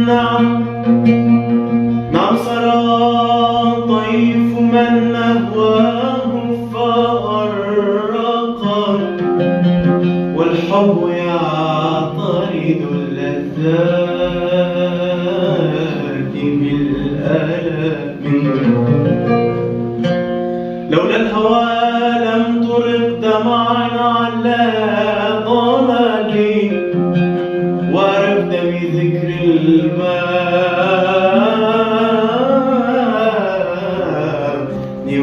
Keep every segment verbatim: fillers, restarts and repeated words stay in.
نعم، نعم، سرى طيف من أهواه فأرقد، والحب يعترض اللذات بالألم. لولا الهوى لم ترق دمعا على ضلالي، وعرفت بذكر المال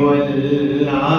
والعالم.